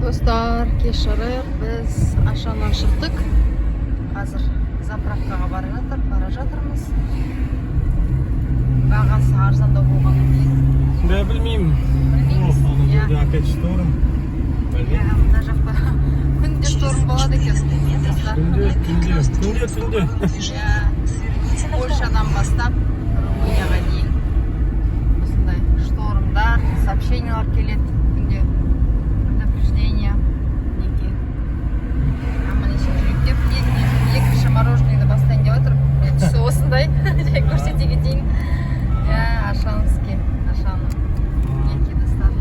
Достар, кеш жарық. Біз Ашаннан шықтық, қазір заправкаға бара жатырмыз. Бағасы арзандау болғаннан кейін. Да, білмеймін. Білмейміз. О, ана Иә. жерде опять шторм. Иә. Білмеймін. Мына жақта күнде шторм болады екен, достар. Күнде, түнде, күнде, түнде. Иә, Польшадан бастап Румынияға дейін осындай штормдар, сообщениялар келеді күнде, предупреждение. Мінекей, аман есен жүрейік деп. Мен екінші мороженыйды бастайын деп жатырмын. Міне, түсі осындай, жай көрсете кетейін. Иә, ашанский, Ашанның. Мінекей, достар,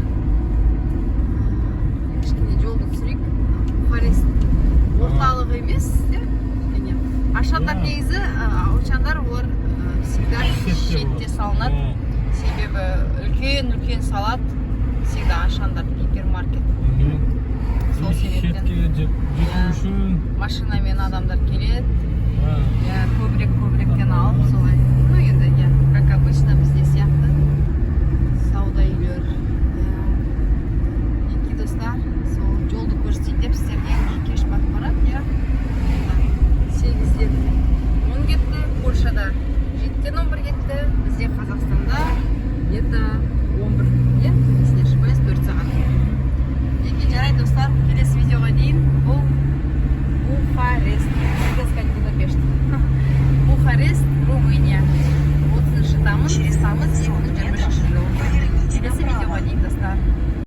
кішкене жолды түсірейік. Бухарест орталығы емес иә, кішкене Ашандар. Иә. Негізі Аушандар олар всегда Шетте шетте болады. салынады. Иә. Себебі үлкен үлкен салады всегда Ашандар, гипермаркет. Сол И себептен. шетке жету Иә. үшін. Машинамен адамдар келеді. А, иә, көбірек көбіректен алып солай. Ну енді, иә, как обычно, бізде сияқты сауда үйлер, иә. Мінекей, достар, сол жолды көрсетейін деп сіздерге. Уже кеш батып барады, иә, 7:50 кетті. Польшада 6:50 кетті, бізде Қазақстанда где-то 11, иә, если не ошибаюсь, 4 сағат. Мінекей, жарайды, достар, келесі видеоға дейін. Бұл